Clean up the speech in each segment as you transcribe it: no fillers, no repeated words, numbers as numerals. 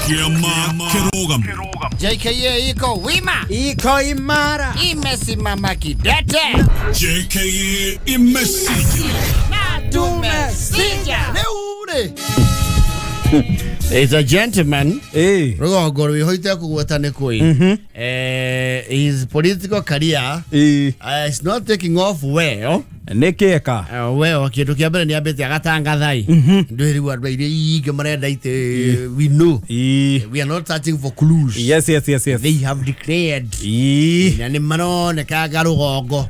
Kiama Kirogam. JKA iko wima, iko imara, imesimama kidete. JKA imesija na tumesija. Leure. It's a gentleman. Eh. Rugongo rwihoite kugweta nĩ kũĩ. His political career is not taking off well. Nĩ kĩeka. Well, kĩndũ kĩa mbere nĩ ambĩte agatangathai. Ndwĩrigwo andũ aingĩ ingĩ marenda ite we know. We are not searching for clues. Yes, yes, yes, yes. They have declared. Na nĩ maronekaga rũgongo.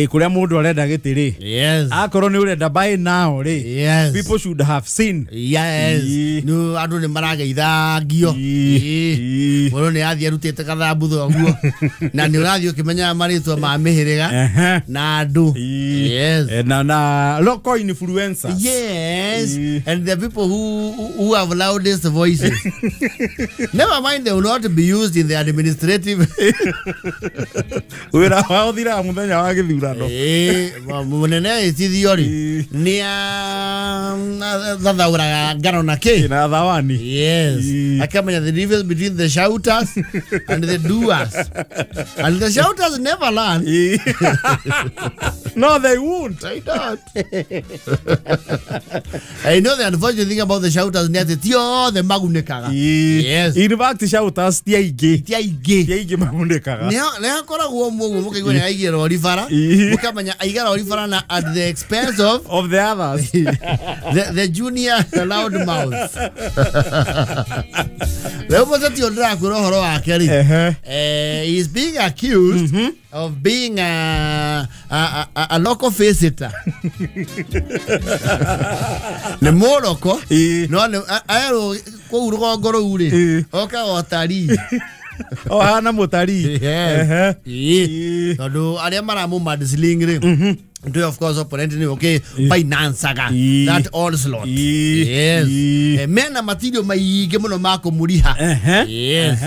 Kũrĩa mũndũ arenda gĩtĩ rĩ. Yes. Akorwo nĩ ũrenda by now rĩ. Yes. People should have seen. Yes. Nĩ andũ nĩ marageithangio. Mũndũ nĩ athiĩ arutĩte gathambutho ũguo. Na nĩ ũrathiĩ ũkĩmenyaga marĩtwa ma mĩhĩrĩga na andũ. Yes. Na local influencers. Yes. And the people who have loudest voices. Never mind, they will not be used in the administrative. Wĩra wao thiraga mũthenya wa gĩthurano. Mũnene ĩtithio rĩ nĩ athathaũraga ngano na kĩ? Na thawani. Yes. Akamenya the difference between the shouters and the doers. And the shouters never learn. No, they won't. They don't. I know the unfortunate thing about the shouters ni ati ti othe magunĩkaga. Yes. In fact, shouters ti aingĩ. Ti aingĩ. Ti aingĩ magunĩkaga. Nĩ hakoragwo ũmwe ũguo mũkaigua nĩ aigie rori bara. Mũkamenya aiga rori bara na at the expense of the others. The junior loud mouths. Rĩu mũteti ũyũ ndĩrakwĩra ũhoro wake rĩ. He is being accused of being a local visitor. Nĩ mũroko no aerwo kũu rũgongo rũu rĩ okaga ũtarii. O hana mũtarii. Tondũ arĩa maramũ mudslinging rĩ ndio of course opponent ni okay financaga that onslaught. Yes. Mena material maingĩ mũno ma kũmũriha. Yes.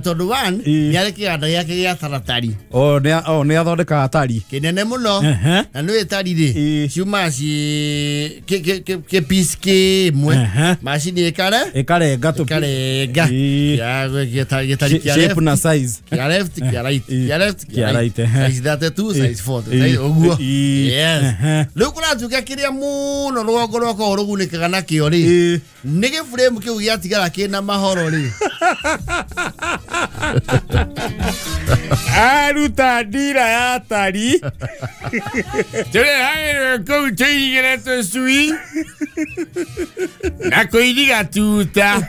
Tondũ one nĩ arĩ kĩganda gĩake gĩa taratari. Oh, nĩ athondekaga tari kĩnene mũno. Na nĩ tari rĩ ciumaga ci kĩ piece kĩmwe macini ĩkarenga ĩkarenga gĩtari kĩa shape na size kĩa left kĩa right kĩa left kĩa right size 32 size 4 ũguo. Yes. Rĩu kũratuĩka kĩrĩa mũno rũgongo rwakwa rũgunĩkaga nakĩo rĩ nĩ gĩburemu kĩu gĩatigara kĩna mahoro rĩ. Aruta ndira ya tari tũrehagĩrwo kũu tũirigĩre tũcui na kũiriga tuta.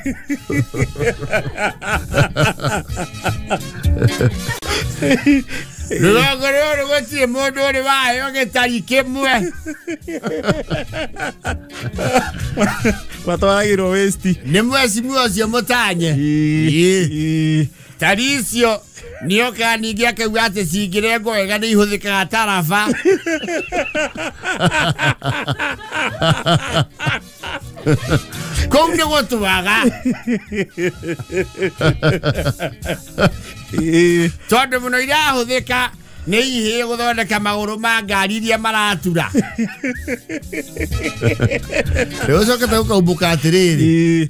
Rũgongo rũrũ gũtirĩ mũndũ ũrĩ waheo gĩtari kĩmwe. Matwaragĩrwo waste. Nĩ mwecimiwa ũcio mũtanye. Tari icio nĩokaga ningĩ akauga atĩ cingĩrengwo wega nĩ ihũthĩkaga taraba. Kũu nĩ gũtwaga. Tondũ mũno irahũthĩka nĩ ihĩĩ gũthondeka magũrũ ma ngari iria maratura. Rĩu ũcokete ũkaumbũka atĩrĩrĩ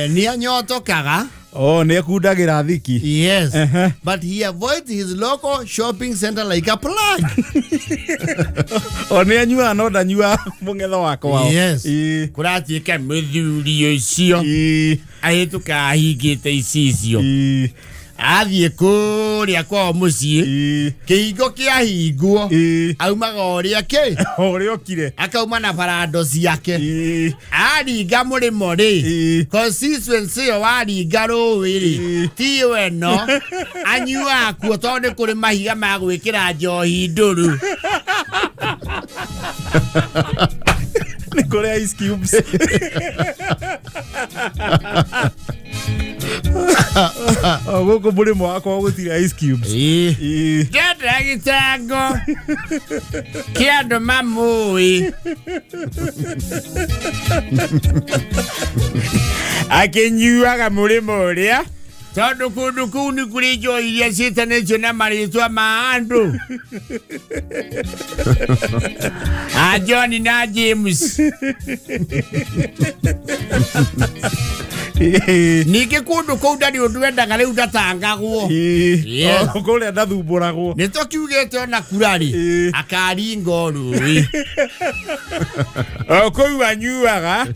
nĩ anyotokaga. Oh, nĩ ekundagĩra thiki. Yes. But he avoids his local shopping center like a plague. O nĩ anyuaga no ndanyuaga mũng'etho wa kwao. Yes. Kũratuĩka mũthuri ũcio ahĩtũkaga ahingĩte icicio. Athiĩ kũrĩa kwao mũciĩ kĩhingo kĩahingwo aumaga ũrĩa kĩ ũrĩa okire akauma na barando ciake aringa mũrĩmo rĩ constituency ĩyo waringa rũĩ rĩ tiyo ĩno anyuaga kuo tondũ nĩ kũrĩ mahiga ma gwĩkĩra njohi ndũrũ. Nĩ kũrĩ ice cubes. Gũkũ mũrĩmo wakwa gũtirĩ ice cubes. Ndenda gĩtengo kĩa andũ mamũĩ akĩnyuaga mũrĩmo ũrĩa tondũ kũndũ kũu nĩ kũrĩ njohi iria ciĩtanĩtio na marĩtwa ma andũ a John na James. Ningĩ kũndũ kũu ndarĩ ũndũ endaga rĩu ndatangagwo. Yes. Kũrĩa ndathumbũragwo. Nĩ tũkiugĩte ona kura-rĩ akaringa rũĩ. O kũu anyuaga.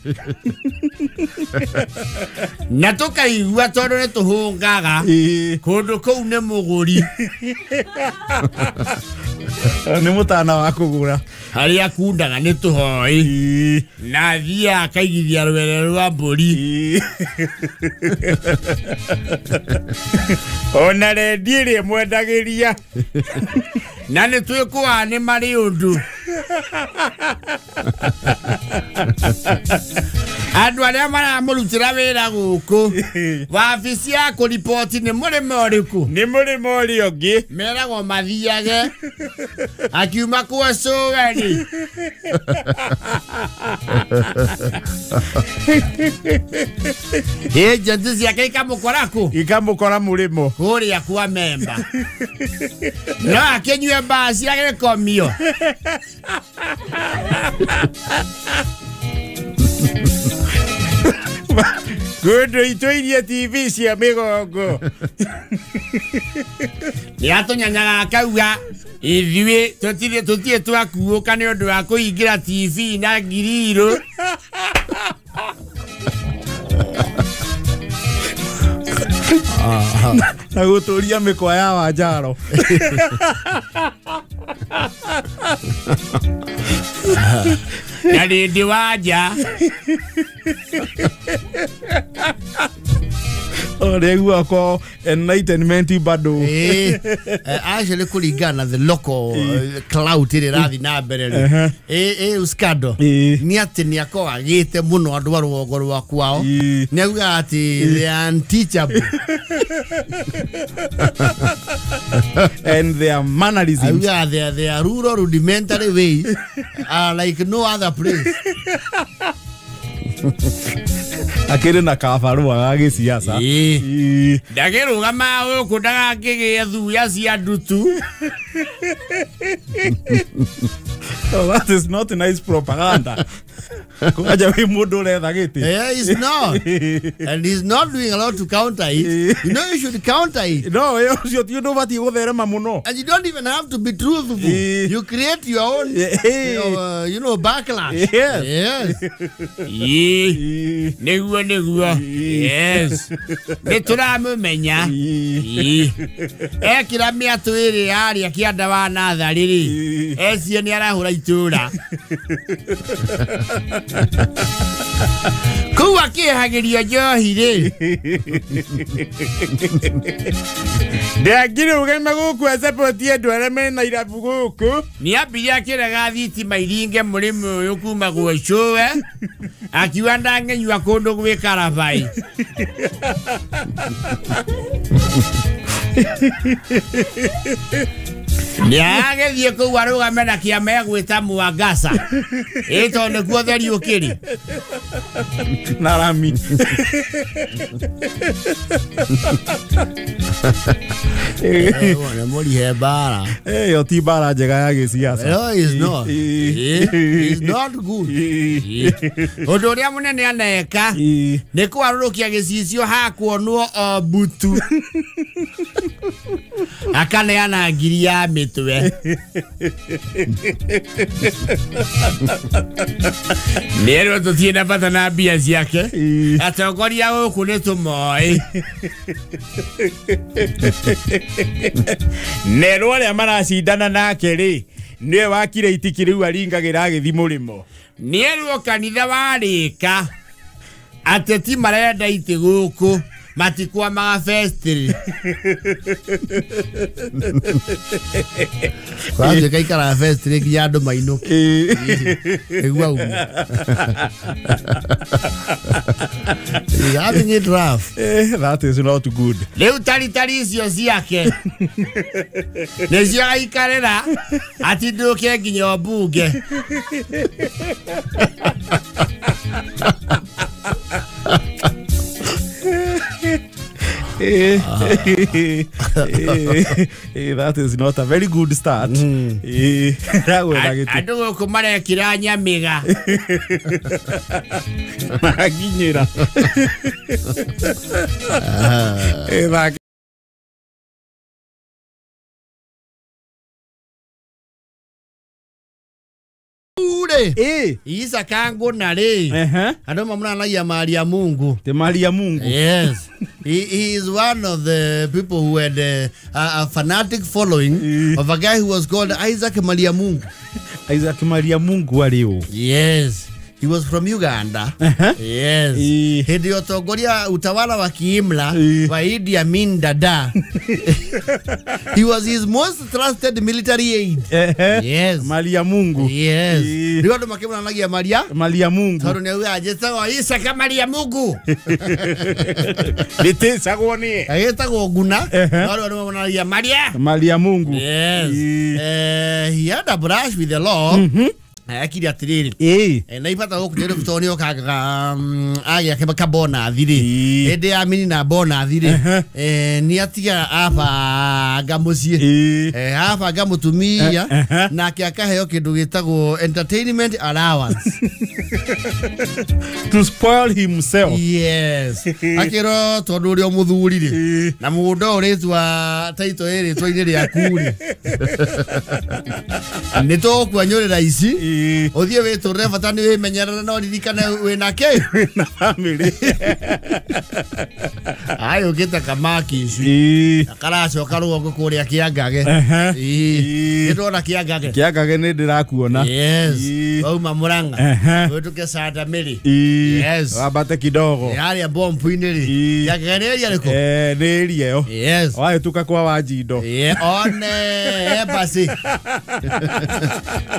Na tũkaigua tondũ nĩ tũhũngaga. Kũndũ kũu nĩ mũgũri. Nĩ mũtana wa kũgũra. Harĩa kundaga nĩ tũhoi. Na athiaga akaigithia rwere rwa mbũri. Ona rendi ĩrĩa mwendagĩria. Na nĩ twĩkũa nĩ marĩ ũndũ. Andũ arĩa maramũrutĩra wĩra gũkũ wabici ya kũriboti nĩ mũrĩmo ũrĩkũ? Nĩ mũrĩmo ũrĩa ũngĩ. Meragwo mathiage akiuma kwa cũwe-rĩ. Agenti ciake ikamũkora kũ? Ikamũkora mũrĩmo. Kũrĩa kwa memba. No akĩnyue mbaa cia gĩkomio. Kũndũ itũirie TV cia mĩgongo. Nĩ atũnyanyaga akauga ithuĩ tũtirĩ twakuũka nĩ ũndũ wa kũingĩra TV na ngiri irũ. Na gũtũria mĩkwa ya Wanjaro. Na rĩndĩ wanja. Ũrĩa ko enlightenment bado. Actually kũringana na the local clout ĩrĩa ĩrathiĩ na mbere rĩ. Uskado. Nĩ atĩ nĩ akoragwo agĩte mũno andũ a rũgongo rwa kwao. Nĩ augaga atĩ they are unteachable. And their mannerisms. Augaga their rural rudimentary ways are like no other place. Akĩrĩ na kabarũa ga gĩciaca. Ndagĩrũgama gũkũ ndagakĩgĩe thuya cia ndutu. Oh, that is not nice propaganda. Kwanja wĩ mũndũ ũretha gĩtĩ. Yeah, he's not. And he's not doing a lot to counter it. You know you should counter it. No, ũcio ti ũndũ ũbatiĩ gũtherema mũno. And you don't even have to be truthful. You create your own, you know, backlash. Yes. Yes. Nĩguo nĩguo. Yes. Nĩ tũramũmenya. Ekĩra mĩatũ ĩrĩ yarĩa kĩanda wa natharĩ rĩ. Ecie nĩ arahũra itũra. Kũu akĩehagĩrio njohi rĩ. Ndangĩrũgama gũkũ acapoti andũ arĩa mena irabu gũkũ. Nĩ ambire akĩrega thitima iringe mũrĩmi ũyũ kuma gwa cũwe. Akiuga ndangĩnyua kũndũ gwĩ karabai. Nĩ agĩthiĩ kũu arũgame na kĩama egwĩta Mwangasa. Ĩ tondũ nĩkuo ũtheri ũkĩrĩ. Na rami. Nĩ mũrihe mbara. Ĩyo ti mbara njega ya gĩciaca. No, it's not. It's not good. Ũndũ ũrĩa mũnene aneka nĩ kũarũrũkia gĩcicio hakuonwo o mbutu. Akaneana ngiri ya mĩtwe. Nĩerwo tũtirĩ na bata na mbia ciake. Atongoria gũkũ nĩ tũmoĩ. Nerwo arĩa maracindana nake rĩ nĩwe wakire itiki rĩu aringagĩra agĩthiĩ mũrĩmo. Nĩerwo kanitha warĩka ateti marenda itĩ gũkũ matikwamaga festiri. Kwatuĩka ikaraga festiri nginya andũ mainũke. Nĩguo aume. He's having it rough. That is not good. Rĩu taritari icio ciake nĩcio aikarĩra atindũke nginya mbunge. That is not a very good start. Andũ gũkũ marekira nyamiga. Maginyĩra. Isa kangu na ri. Andũ mamũranagia Maria Mungu. Te Maria Mungu. Yes. He is one of the people who had a fanatic following of a guy who was called Isaac Maria Mungu. Isaac Maria Mungu ariu. Yes. He was from Uganda. Yes. Hĩndĩ ya ũtongoria utawala wa kiimla wa Idi Amin Dada. He was his most trusted military aide. Yes. Maria Mungu. Yes. Rĩu andũ makĩmũranagia Maria Maria Mungu. Tondũ nĩ auga njĩtagwo Isaka Maria Mungu. Nĩtĩcagwo niĩ. Agĩtagwo Nguna. No rĩu andũ mamũranagia Maria Maria Mungu. Yes. He had a brush with the law. Akiri atiriri na ibata gũkũ nĩ tondũ nĩ okaga agĩake kabonathi rĩ hĩndĩ ya mini na bonathi rĩ nĩ atiga abanga mũciĩ abanga mũtumia nake akaheo kĩndũ gĩtagwo entertainment allowance to spoil himself. Yes. Akĩrwo tondũ ũrĩa mũthuri rĩ na mũgũnda ũrĩtwa taito ĩrĩtwa-inĩ rĩaku rĩ nĩ tũgũkuanyũrĩra ici uthie witũrĩre bata nĩ wĩmenyerere no ririkane wĩna kĩ na family. Ayũkĩte kamaki ici karacoka rũgongo kũrĩa Kĩangage. Nĩ ndona Kĩangage. Kĩangage nĩ ndĩrakuona. Yes. Wauma Murang'a wĩtũke Sandamĩrĩ. Yes. Wambate kidogo harĩa bombu-inĩ rĩ. Kĩangage nĩ area ĩrĩkũ? Nĩ area ĩyo. Yes. Wahĩtũka kwa Wanjindo. One embassy.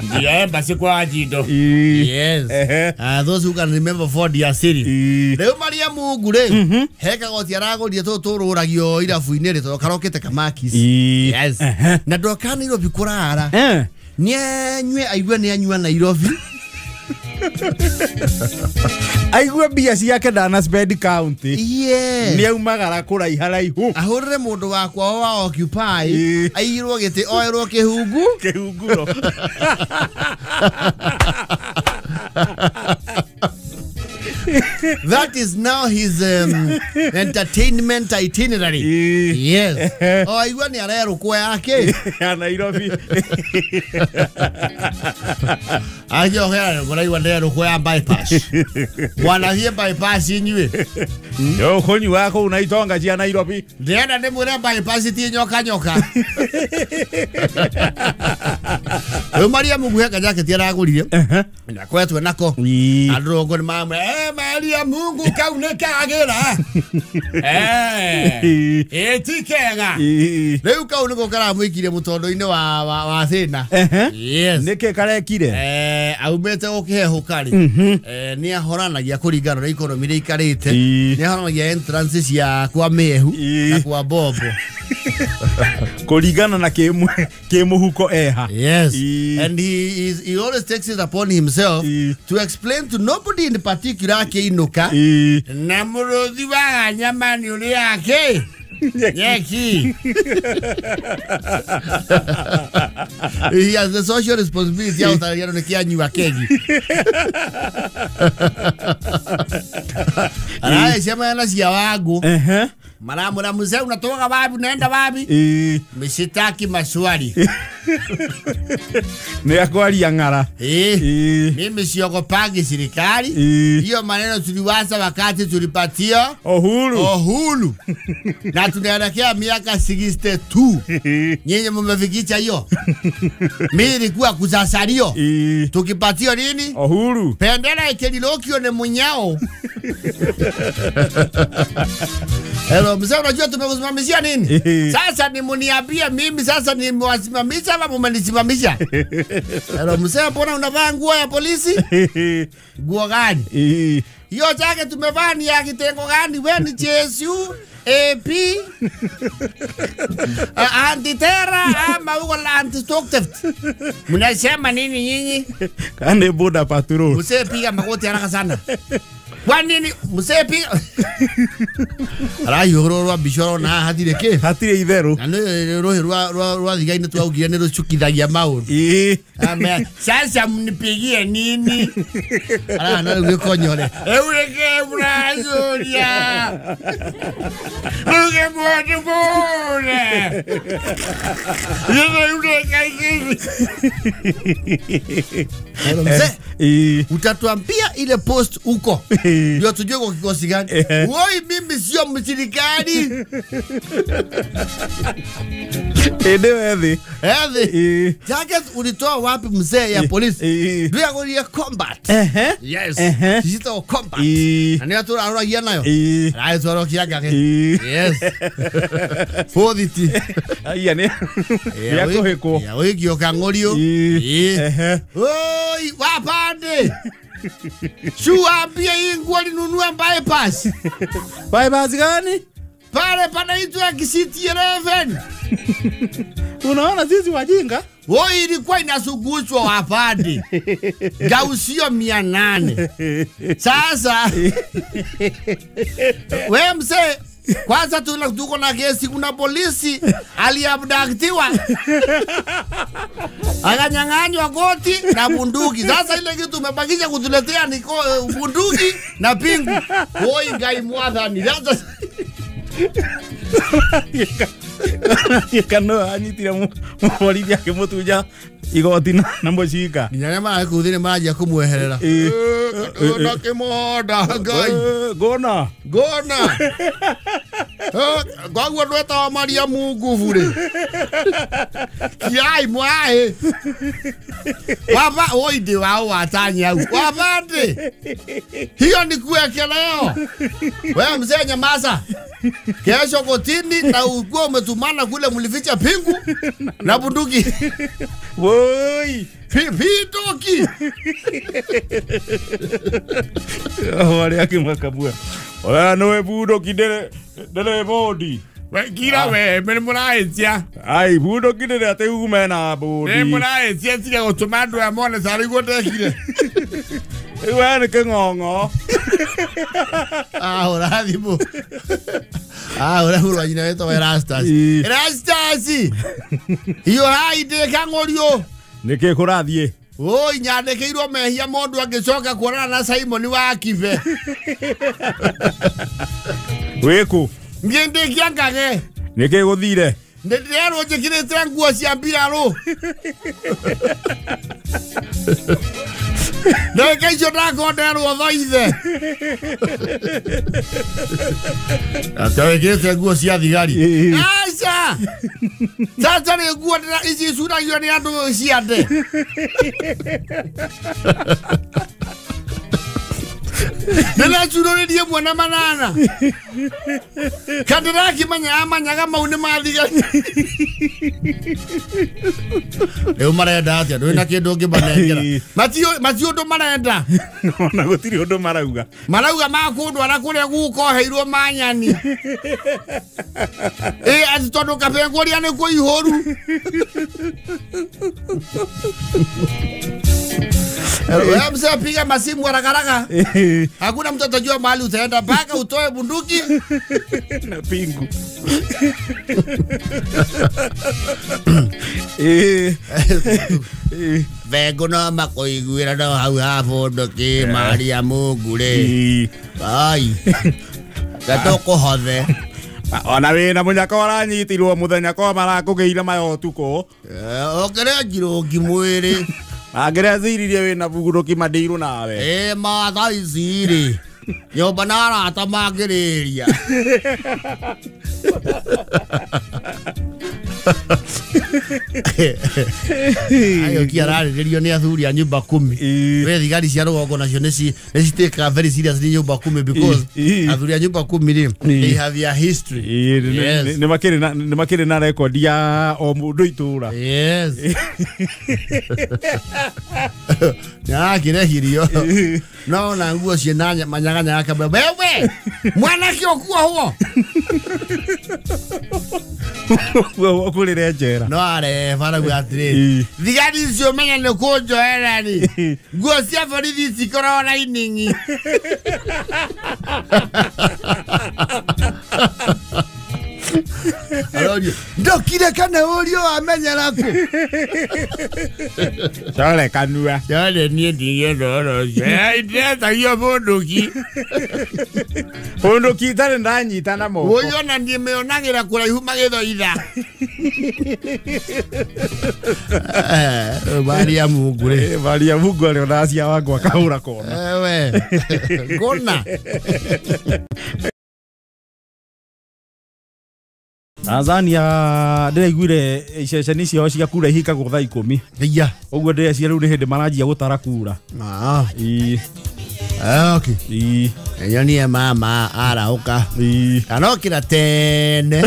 Ndio embassy kwa Wanjindo. Yes. Those who can remember Ford ya City. Rĩu Maria Mungu rĩ he kagoti aragũrire tũtũ tũrũragio irabu-inĩ rĩ tondũ karokĩte kamakis. Yes. Na ndoka Nairobi kũrara. Nĩ anyue aigue nĩ anyua Nairobi. Aigue mbia ciake ndana spend county. Yes. Nĩ aumagara kũraiha raihu. Ahũrĩre mũndũ wakwa wa occupy aigirwo gĩtĩ oerwo kĩhungu kĩhunguro. That is now his entertainment itinerary. Yes. Oh, aigua nĩ arerũkwo yake ya Nairobi. Agĩohera mũraigua nderũkwo ya bypass. Mwanathiĩ bypass inyuĩ. Yo kũnyua kũu na itonga cia Nairobi. Ndĩrenda ndĩmwĩre bypass ti nyoka nyoka. Rĩu Maria Mungu he kajaketi aragũrire. Na kwetwe nako. Andũ rũgongo nĩ mamwĩra, Maria Mungu kau nĩ kagĩra. Ti kega. Rĩu kau nĩko karamũikirie mũtondo-inĩ wa thĩna. Yes. Nĩkĩ karekire? Aumĩte gũkĩhehũka rĩ nĩ ahoranagia kũringana na economy ĩrĩa ikarĩte. Nĩ ahoranagia entrance cia kwa Mehu na kwa Bombo. Kũringana na kĩmũhuko eha. Yes. And he always takes it upon himself to explain to nobody in particular akĩinũka na mũrũthi wa nyama nĩ ũrĩa ake nyeki. He has the social responsibility ya ũtarĩria nĩ kĩanyua kegi. Aracemana cia wangu. Maramura mzee unatoka wapi unaenda wapi? Msitaki maswali. Ni akwaria ng'ara. Mimi siogopangi serikali. Hiyo maneno tuliwaza wakati tulipatia Uhuru. Uhuru. Na tunaelekea miaka 62. Nyinyi mmefikisha hiyo. Mimi nilikuwa kusasario. Tukipatia nini? Uhuru. Bendera ikililokio ni munyao. Hello, mzee unajua tumekusimamishia nini? Sasa ni mniambie mimi sasa nimewasimamisha ama mmenisimamisha? Hello, mzee mbona unavaa nguo ya polisi? Nguo gani? Hiyo jacket tumevaa ni ya kitengo gani? Wewe ni JSU, AP, anti-terror ama uko la anti-stock theft? Mnasema nini nyinyi? Kane border patrol. Mzee piga magoti haraka sana. Kwa nini mzee piga arahiũrwo rwa mbica ũrona haha hatirĩ kĩ hatirĩ itherũ na nĩ rũhĩ rwa thigari nĩ twaugire nĩ rũcukithagia maũndũ. Sasa mnipigie nini arahana rĩu gĩkonyore rĩu rĩkĩ mũracuria rĩu kĩmũndĩmũre mzee utatuambia ile post uko ndio tujue kwa kikosi gani. Woi mimi sio msirikali. Ethi. Jacket ulitoa wapi mzee ya polisi? Ndio ya combat. Yes. Sisi combat. Na ndio turaroragia nayo. Rai twaro kianga. Yes. Foditi. Aya ni. Ya kuhiko. Ya wigio kangorio. Oi, wapande. Shuambie hii nguo ninunua bypass. Bypass gani? Pale panaitwa Kisiti 11. Unaona sisi wajinga? Woi ilikuwa inasugushwa wapande. Gausio 800. Sasa wewe mzee kwanza tuko na kesi, kuna polisi aliabductiwa. Akanyang'anywa koti na bunduki. Sasa ile kitu umebakisha kutuletea ni bunduki na pingu. Woi ngai mwathani. Sasa Kano anyitire mũborithi akĩmũtunya igoti na mũcinga. Nginya arĩa mararĩ kũu thĩinĩ maranjia kũmweherera. Na kĩmũhonda Ngai. Ngona. Ngona. Koguo ndwetawa Maria Mungu bure. Kiai mwaĩ. Waba oi ndĩ wao watanya hau. Wabande. Hiyo ni kuekeleo. Wewe mzee nyamaza. Kesho kotini na ukuwa umetumana kule mlificha pingu na bunduki. Woi, pitoki. Wale akimwakabua. Ola noe bunduki dere dere bodi. We kira we me muraetia. Ai bunduki dere ate ume na bodi. Me muraetia tiga gutuma andu ya mone sari gutekire. We ni king'ong'o. Ah, ora thimu. Ah, ora mũrũ wa nyina wetagwo Erastus. Erastus! Hiyo hai ndĩ kang'orio. Nĩkĩ kũrathiĩ? Oi, nyandĩkĩirwo mehia mũndũ angĩcoka kuonana na Simon wa Kibe. Wĩkũ? Niĩ ndĩ Kĩangage. Nĩkĩ gũthire? Ndĩrerwo njĩkĩrĩte nguo cia mbirarũ. Ndagĩka icio ndakonderwo thoithe. Atawekete nguo cia thigari. Aca! Sasa nĩ nguo ici icuragio nĩ andũ ciande. Ndĩracurũrĩrie mwana manana. Kandĩrakĩmenya amanyaga mau nĩ ma thigari. Rĩu marenda atĩa? Ndũrĩ na kĩndũ ũngĩmanengera. Mati ũndũ marenda. Ona gũtirĩ ũndũ marauga. Marauga makũndwara kũrĩa guka oheirwo manyani. Ĩ atĩ tondũ Kabengũria nĩ kũihũru. Wewe mzee piga masimu haraka haraka. Hakuna mtu atajua mahali utaenda mpaka utoe bunduki na pingu. Vengo no makoiguira no hau ha bunduki Maria Mungu rĩ. Ai. Gatũkũhothe. Ona wĩna mũnyaka ũranyitirwo mũthenya kwa marakũgĩire maya ũtukũ. Ũkĩrĩa njirũngi mwĩrĩ. Angĩreciririe wĩna bunduki mandirũ nawe. Ĩ ma thaa ici rĩ nyũmba na arata mangĩrĩria. Ayo ararĩrĩrio nĩ athuri a nyũmba kumi. We thigari cia rũgongo nacio nĩ citĩkaga very serious nĩ nyũmba kumi because athuri a nyũmba kumi rĩ they have their history. Nĩ makĩrĩ na record ya o mũndũ itũra. Yes. Nĩarakĩrehirio no na nguo ciĩna manyaganyaga kabla. Wewe mwanake ũkuohwo. Ũkũrĩre njera. No are barauga atĩrĩrĩ, thigari icio menya nĩ kũnjoera rĩ, nguo cia borithi cikoragwo na ining'i. Arorio ndokire kana ũrio wamenyera kũ? Core kanua. Core niĩ ndigĩenda ũhoro ũcio. Ndĩretagio bunduki. Bunduki itarĩ ndanyita na moko. Ũyũ ona niĩ mĩonagĩra kũraihu magĩthoitha. Maria Mungu rĩ. Maria Mungu arĩ ona acia wakwa akahũra kona. We. Kona. Tanzania ndĩraiguire iceceni ciao cia kura ihingagwo thaa 10. Iya. Ũguo ndĩreciria rĩu nĩ hĩndĩ maranjia gũtara kura. Ii. Okay. Ii. Nyonie mama arauka. Ii. Anokĩra tene.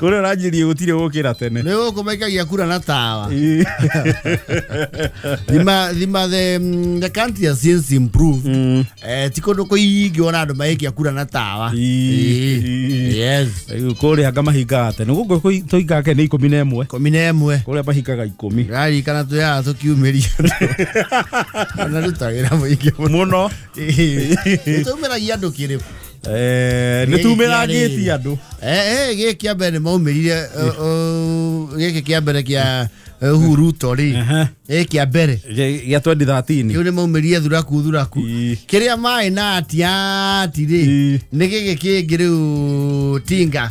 Kũrĩa ũranjirie gũtirĩ gũkĩra tene. Nĩ gũkũ maikagia kura na tawa. Ii. Thima the country has since improved. Ti kũndũ kũingĩ wona andũ magĩikia kura na tawa. Yes. Kũrĩa anga mahingaga tene. Gũkũ tũingaga nĩ 11. 11. Kũrĩa mahingaga 10. Ririkana twĩhaha tũkiumĩria. Na rutagĩra mũingĩ mũno. Nĩtũmĩragia andũ kĩrĩ. Nĩtumĩrangĩtie andũ. Gĩkĩ kĩa mbere nĩmaumĩrire, gĩkĩ kĩa mbere kĩa Uhuru rĩ. Gĩkĩ kĩa mbere gĩa 2013. Kĩu nĩmaumĩrire thuraku thuraku. Kĩrĩa maĩ na atiati rĩ, nĩ gĩkĩ kĩngĩ rĩu Tinga.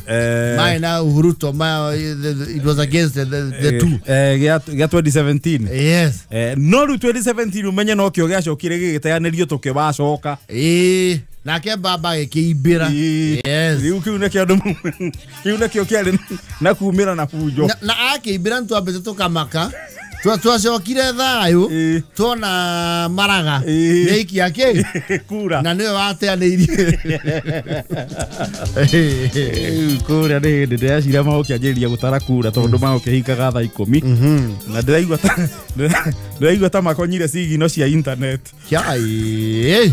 Maĩ na Uhuru it was against the two. Gĩa 2017. Yes. No rĩu 2017 ũmenye nokĩo gĩacokire gĩgĩteanĩrio tũkĩwacoka. Nake baba gĩkĩimbĩra. Yes. Rĩu kĩu nĩkĩo andũ kĩu nĩkĩo kĩarĩ na kumĩra na bunjo. Na akĩimbĩra nĩtwambĩte tũkamaka. Twacokire thayũ tuona Maraga nĩaikia kĩ kura na nĩwe wateanĩirie. Kũrĩa nĩ hĩndĩ ndĩreciria magũkĩanjĩrĩria gũtara kura tondũ magũkĩhingaga thaa 10. Na ndĩraigua ta makonyire cigino cia internet. Kĩai.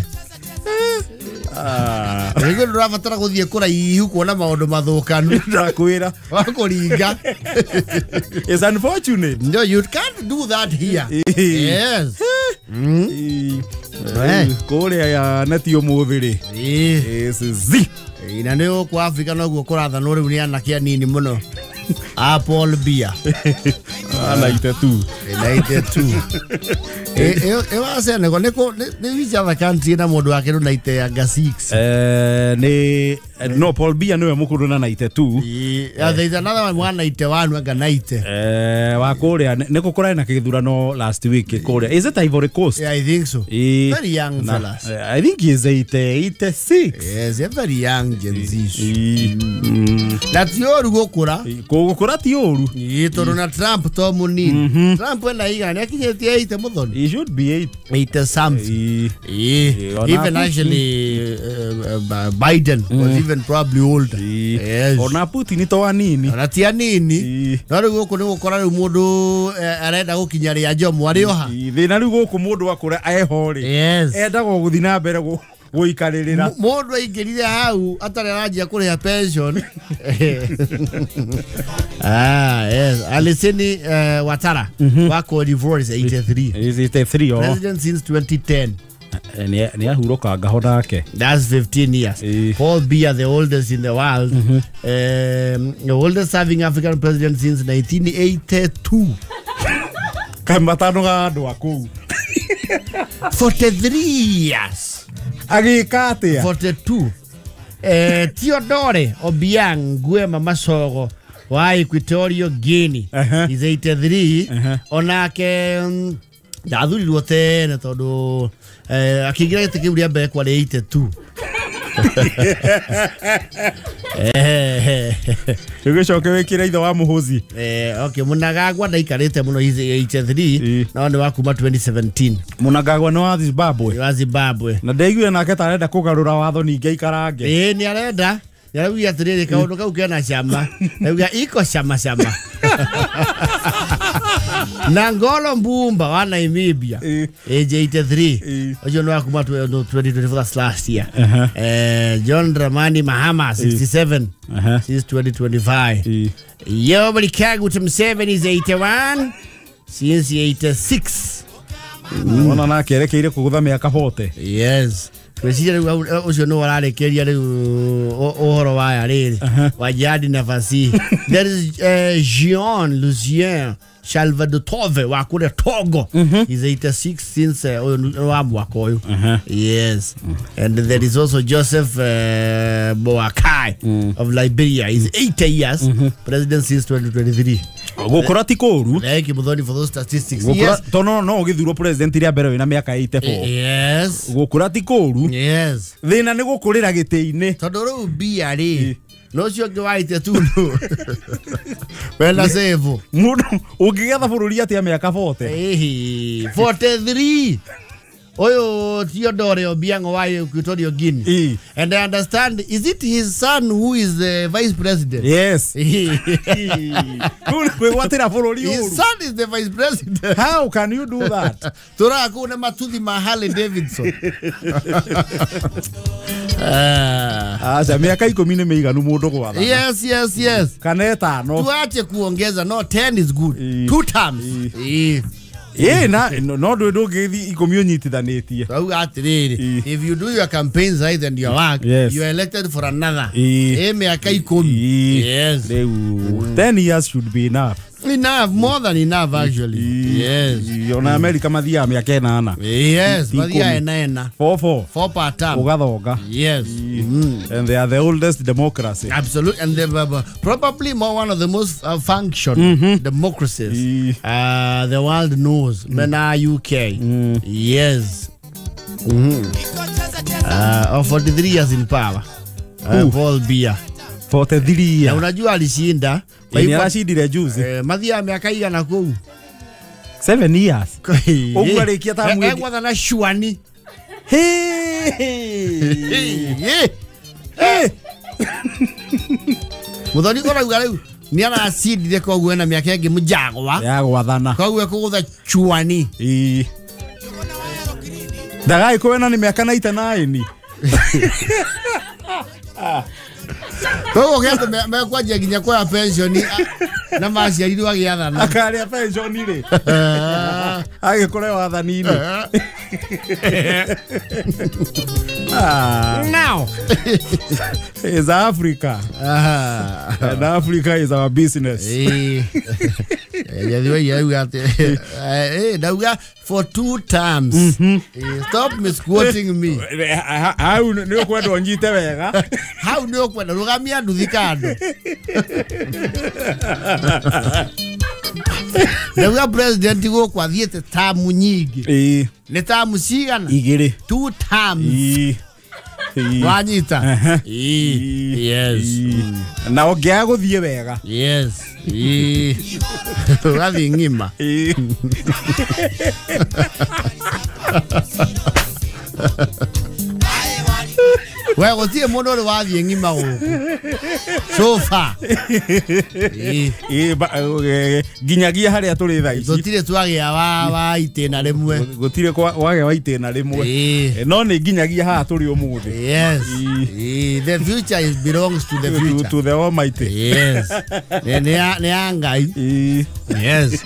Rĩu ndũrabatara gũthiĩ kũraihu kuona maũndũ mathũkanu. Ndakwĩra. Wa kũringa. It's unfortunate. No, you can't do that here. Yes. Kũrĩa ya neti ũmũthĩ rĩ. Z. Na nĩ gũkũ Afrika noguo kũrathanwo rĩu nĩ anake anini mũno. Paul Biya. 92. 92. Ĩwa Senegal nĩ which other country na mũndũ wake rĩu 96? Nĩ no Paul Biya nĩwe mũkũrũ na 92. Yeah, there is another one 191 anga 90. Wa kũrĩa nĩ kũrarĩ na gĩthurano last week kũrĩa. Is it Ivory Coast? Yeah, I think so. Very young fellas. I think he is 86. Yes, very young Gen Z. Na ti ũru gũkũra. Gũkũra ti ũru. Tondũ na Trump to mũnini. Trump ena igana nĩakinyĩtie 80 mũthoni. He should be 8. 80 something. Even actually Biden was even probably older. Yes. Ona Putin to anini. Ona ti anini. No rĩu gũkũ nĩ gũkora rĩu mũndũ arenda gũkinya rĩa Njomo arĩ oha. Thĩna rĩu gũkũ mũndũ akũra eho rĩ. Endaga gũthiĩ na mbere gũikarĩrĩra. Mũndũ aingĩrire hau atarĩ aranjia kũrĩha pension. Yes. Alassane Ouattara wa Cote d'Ivoire is 83. Is 83 oh. President since 2010. Nĩ ahurũkanga ho nake. That's 15 years. Paul Biya, the oldest in the world. The oldest serving African president since 1982. Kaĩ matano ga andũ a kũu. 43 years. Agĩka atĩa? 42. Theodore Obiang Nguema Masogo wa Equatorial Guinea. Is 83. Onake ndathurirwo tene tondũ akĩingĩra gĩtĩ kĩu rĩa mbere kwarĩ 82. Ũgĩcoke wĩkĩre ithe wa Mũhũzi. Okay, Mnangagwa ndaikarĩte mũno, he's 83 no nĩ wa kuma 2017. Mnangagwa nĩ wa Zimbabwe. Wa Zimbabwe. Na ndaiguire nake ta arenda kũgarũra watho ningĩ aikarange. Nĩ arenda. Nĩarauga atĩrĩrĩ kaũndũ kau kena cama. Arauga iko cama cama. Nangolo Mbumba wa Namibia age 83 ucio nĩ wa kuma 2024, that's last year. John Dramani Mahama 67 since 2025. Yoweri Kaguta Museveni is 81 since 86. Wona nake erekeire kugutha miaka 40. Yes. Kweciria rĩu ũcio nĩ wararĩkĩria rĩu ũhoro waya rĩrĩ wa jadi na fasihi. There is Jean Lucien Salvador wa kũrĩa Togo. He's 86 since ũyũ wa mwaka ũyũ. Yes. And there is also Joseph Boakai of Liberia. He's 80 years, president since 2023. Gukura ti kũru. Thank you, Muthoni, for those statistics. Yes. Tono no ũgĩthurwo president rĩa mbere wĩna mĩaka 84. Yes. Gukura ti kũru. Yes. Thĩna nĩ gũkũrĩra gĩtĩ-inĩ. Tondũ rĩu mbia rĩ no ũcio ũngĩ waite tundu wena save. Mũndũ ũngĩgetha bũrũri atĩa mĩaka 40? 43. Oyo Theodore Obiang wa Equatorial Guinea. And I understand, is it his son who is the vice president? Yes. His son is the vice president. How can you do that? Tora kuna matuthi ma Harley Davidson. Acha miaka 10 nĩ mĩiganu mũndũ gwathana. Yes, yes, yes. Kana ĩtano. Tuache kuongeza, no 10 is good. 2 terms. Na no ndũngĩthiĩ 10 ũnyitithanĩtie. Rauga atĩrĩrĩ, if you do your campaigns right and your work, you are elected for another. Mĩaka 10. Yes. Rĩu 10 years should be enough. Enough, more than enough actually. Yes. Ona America mathiaga mĩaka 8. Yes, mathiaga 8. 4 4 per term. Ũgathonga. Yes. And they are the oldest democracy. Absolutely, and they were probably more one of the most functional democracies the world knows. Mena UK. Yes. 43 years in power. Paul Biya. 43 years. Na unajua alishinda. Kwa hivyo arashindire juzi. Mathiaga miaka igana kũu? 7 years. Ũguo arĩkia ta mweri. Egwathana cuani. Muthoni ũrauga rĩu nĩ aracindire koguo ena mĩaka ĩngĩ mũjagwa. Ya gwathana. Koguo ekũgũtha cuani. Ndagagĩkorwo ena nĩ mĩaka 99. Koguo kĩandũ mekwanjia nginya kuoya pension na maciarirwo agĩathana. Akarĩa pension rĩ. Agĩkore wathani-inĩ. Now is Africa. And Africa is our business. For 2 terms. Stop misquoting me. Hau nĩ ũkwenda ũnyite wega. Hau nĩ ũkwenda rũgamia nduthi kando. Ndauga president gũkũ athiĩte tamu nyingĩ. Nĩ tamu cigana? 2. 2 terms. Wanyita. Yes. Na ũngĩaga gũthiĩ wega. Yes. Ũgathiĩ ng'ima. We gũtirĩ mũndũ ũrĩ wathiĩ ng'ima gũkũ. So far. Nginyagia harĩa tũrĩ thaa ici. Tũtirĩ twagĩa wa itĩna rĩmwe. Gũtirĩ wagĩa wa itĩna rĩmwe. No nĩ nginyagia haha tũrĩ ũmũthĩ. Yes. The future is belongs to the future. To the Almighty. Yes. Nĩ ya Ngai. Yes.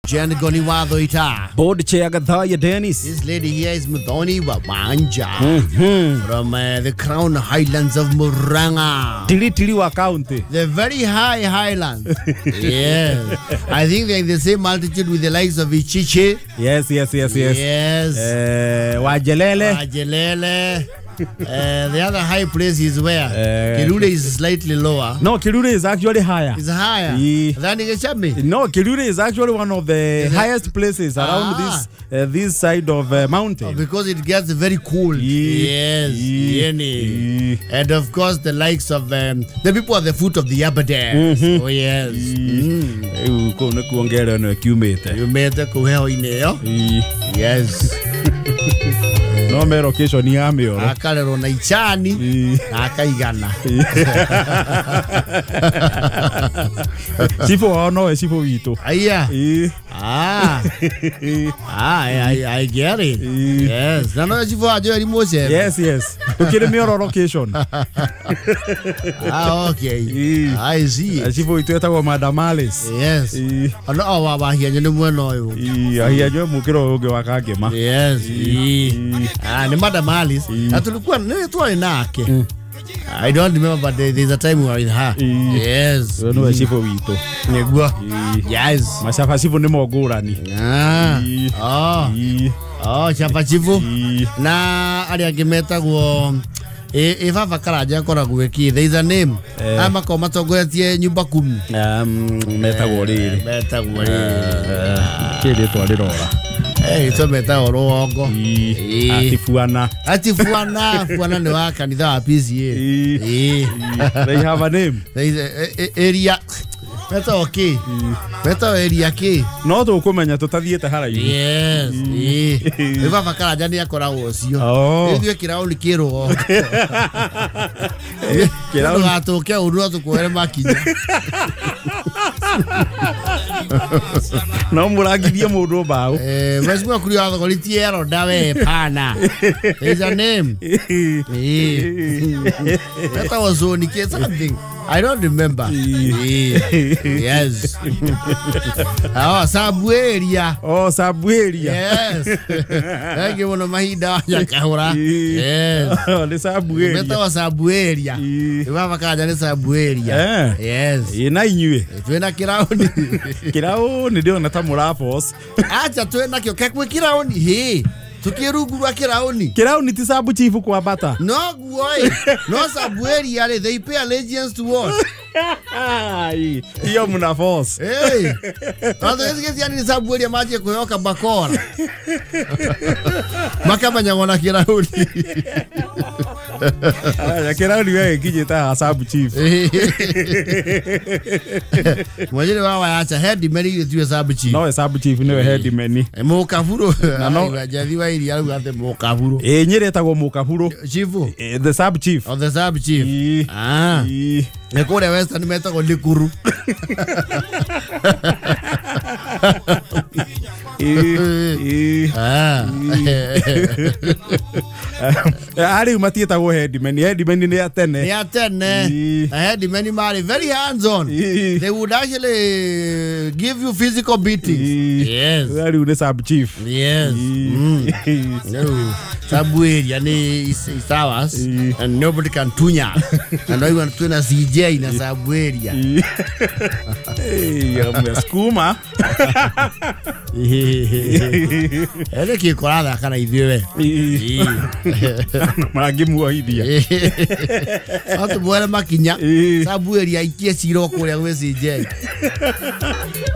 Jen Goni Wathoita. Board Chair Gathaya Dennis. This lady here is Muthoni Wanja from the Crown Highlands of Murang'a. Tili County. The very high highlands. Yes. I think they're in the same altitude with the likes of Ichiche. Yes, yes, yes, yes. Yes. Wajelele. Wajelele. The other high place is where? Kirure is slightly lower. No, Kirure is actually higher. It's higher than Gachami. No, Kirure is actually one of the highest places around this side of mountain. Oh, because it gets very cold. Yes. And of course the likes of the people at the foot of the Aberdares. Oh yes. Yes. No me location ya mĩoro. Akarerwo na ichani na akaigana. Chifu wao nowe chifu witũ. Aya. Ah. Ah, I get it. Yes. Na no chifu wa Joel Mose. Yes, yes. Tukiri mĩoro location. Ah, okay. I see. Chifu witũ etagwo Madam Alice. Yes. Ono o wa bahianyo nĩ mwena ũyũ. Ahianyo mũkĩro ũyũ ũngĩ wa Kangema. Yes. Ah, ni Madam Alice. Na tulikuwa nĩ twarĩ nake. I don't remember, but there's a time we were with her. Yes. No chifu witũ. Nĩguo. Yes. Macafa chifu nĩ mongũrani. Ah. Oh. Oh, chapa chifu. Na arĩa angĩ metagwo baba Karanja akoragwo eki. There is a name. Aya makoragwo matongoretie nyumba kumi. Metagwo rĩrĩ. Metagwo rĩrĩ. Kĩ rĩtwa rĩrora. Ito metagwo rũgongo. Atifuana. Atifuana, fuana nĩ wa kanitha wa PCA. They have a name. There is a area. Metagwo kĩ? Metagwo area kĩ? No tũkũmenya tũtathiĩte haraihu. Yes. Rĩu baba Karanja nĩ akoragwo ũcio. Ithuĩ kĩraũni kĩ rũgongo. Kĩraũni. Ndũgatũke ũru no tũkuoere makinya. No mũrangirie mũndũ mbaũ. Mheshimiwa Kuria wa Thogori ti Eronda we pana. There is a name. Metagwo zone kĩ something. I don't remember. Yes. Oh, Sabueria. Oh, Sabueria. Yes. Thank you mũno mahinda wa Nyakahũra. Yes. Nĩ Sabueria. Metagwo Sabueria. Baba Karanja nĩ Sabueria. Yes. Na inyuĩ. Twĩna kĩraũni. Kĩraũni ndĩrona ta mũrabos. Acha twĩna kĩo kwĩ kĩraũni hĩ. Tukirungu rwa kĩraũni. Kĩraũni ti sabu chifu kwambata. No guo ĩ. No Sabueria rĩ, they pay allegiance to what? Iyo muna force. Hey. Tondũ gĩciani nĩ Sabueria manjie kwĩhoka bakora. Makamenya na kĩraũni. Aya kĩraũni we gĩkinyĩte sabu chief. Mwajiri wa wayacha headman gĩtuwe sabu chief. No sabu chief nĩwe headman. Mũkaburu. Na no jathi wa iria rĩu atĩ mũkaburu. Nyĩrĩ etagwo mũkaburu. Chifu. The sub chief. Oh, the sub chief. Ah. Nĩ kũrĩa Western metagwo Likuru. Ah. Arĩu matiĩtagwo headman. Headman nĩ a tene. Nĩ a tene. Headman marĩ very hands on. They would actually give you physical beatings. Yes. Arĩu nĩ sub chief. Yes. No. Sabueria nĩ is ours and nobody can tunya. And I want to na CJ na Sabueria. Skuma. Ere kĩkoratha kana ithuĩ we. Mangĩmuohithia. No tũmuoere makinya. Sabueria aikie cira kũrĩa gwĩ CJ.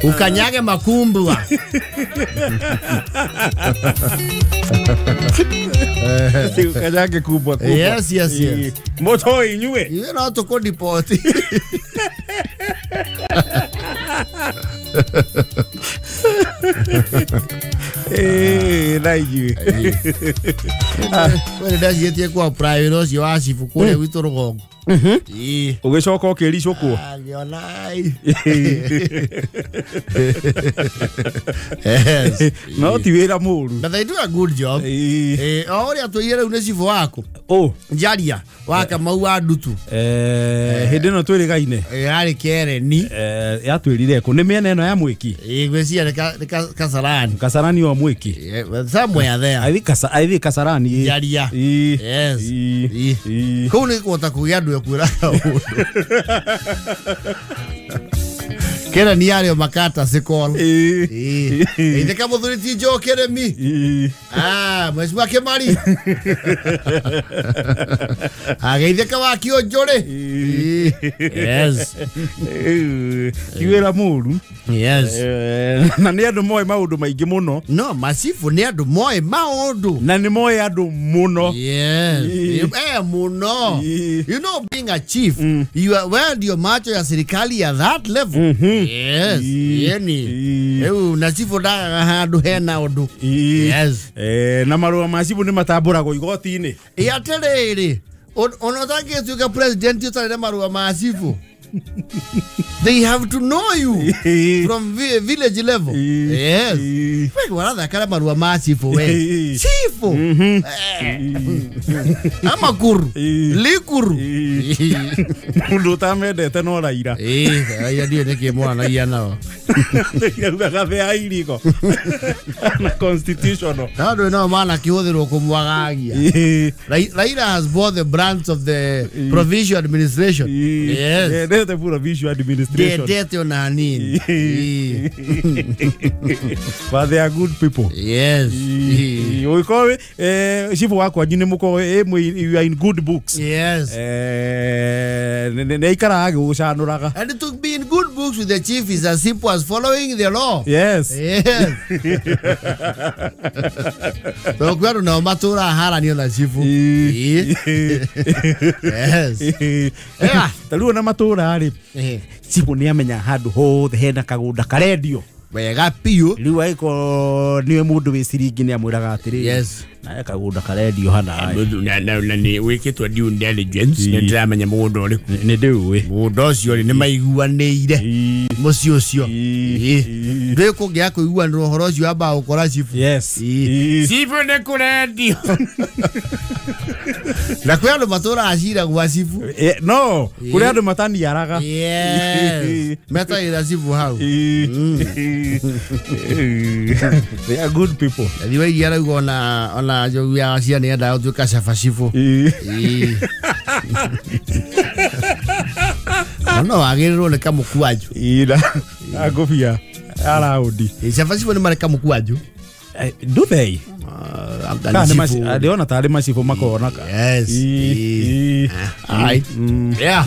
Ukanyage makumbwa. Ukanyage kubwa kubwa. Yes, yes, yes. Moto inyuĩ. Ithuĩ no tũkũdipoti. Na inyuĩ. We nĩndaciĩtie kwa private ũcio wa cibu kũrĩa gwitũ rũgongo. Ũgĩcoka ũkĩricũkwo. Ngĩona Yes. No ti wĩra mũru. But they do a good job. O ũrĩa tũire rĩu nĩ cibu waku. Njaria wa Kamau wa Ndutu. Hĩndĩ ĩno twĩrĩgaine. Yarĩ Kereni. Yatwĩrire kũ nĩ mĩena ĩno ya Mwĩki. Ngwĩciria nĩ Kasarani. Kasarani o Mwĩki. Somewhere there. I think Kasarani. Njaria. Yes. Kũu nĩ kũhota kũgĩa andũ ekwĩraga ũndũ. Kereni yarĩ o makata sikol. Itheka mũthuri ti Joe Keremi. Ah, Mheshimiwa Kimari. Ageitheka wa Kionjũrĩ. Yes. Ti wĩra mũru. Yes. Na nĩ andũ moĩ maũndũ maingĩ mũno. No, macibu nĩ andũ moĩ maũndũ. Na nĩ moĩ andũ mũno. Yes. Mũno. You know, being a chief, you are well, your macho ya serikali at that level. Yes. Yeni. Rĩu na cibũ ndagaga handũ hena ũndũ. Yes. Na marũa ma cibũ nĩ matambũragwo igoti-inĩ. Ĩ atĩrĩrĩ, ona ũtangĩtuĩka president ũtarĩ na marũa ma cibũ. They have to know you from village level. Yes. We warathakara marũa ma cibũ we. Cibũ. Amakuru. Likuru. Mũndũ ũtamendete no Raila. Raila ndiũĩ nĩkĩ mwaranagia nao. Raugaga thĩa iriko. Na constitutional. Na andũ nao manakĩhũthĩrwo kũmwagagia. Raila has bought the branch of the provincial administration. Yes. Ndete provincial administration. Ndendete ona nini. But they are good people. Yes. Ũgĩkorwo cibũ wakwa nĩ mũkorwo you are in good books. Yes. Nĩ aikaraga agĩgũcanũraga. And to be in good books with the chief is as simple as following the law. Yes. Yes. So kwĩ andũ nao matũraga haranio na cibũ. Yes. Ta rĩu ona matũra rĩ, cibũ nĩ amenya handũ hothe hena kagũnda karendio. Wega biũ. Rĩu agĩkorwo nĩwe mũndũ wĩ ciringi nĩ amwĩraga atĩrĩrĩ. Yes. Nawe kagũnda karendio hana. Na nĩ wĩkĩtwo due diligence nĩ ndĩramenya mũgũnda ũrĩkũ. Nĩ ndĩũĩ. Mũgũnda ũcio rĩ nĩ maiguanĩire mũciĩ ũcio. Ndũĩ kũngĩaga kũiguanĩrwo ũhoro ũcio wambaga gũkora cibũ. Yes. Cibũ nĩ kũrendio. Na kwĩ andũ matũraga cira gwa cibũ. No, kũrĩ andũ mataniaraga. Yes. Metagĩra cibũ hau. They are good people. Thiĩ wa iria arauga ona njogu ya ciana nĩendaga gũtuĩka caba cibũ. No wagĩrĩrwo nĩ kamũkwanjũ. Na ngũbia ya raundi. Caba cibũ nĩ marĩ kamũkwanjũ. Do they? Ndĩrona tarĩ macibũ makorwo. Yes. All right. Yeah.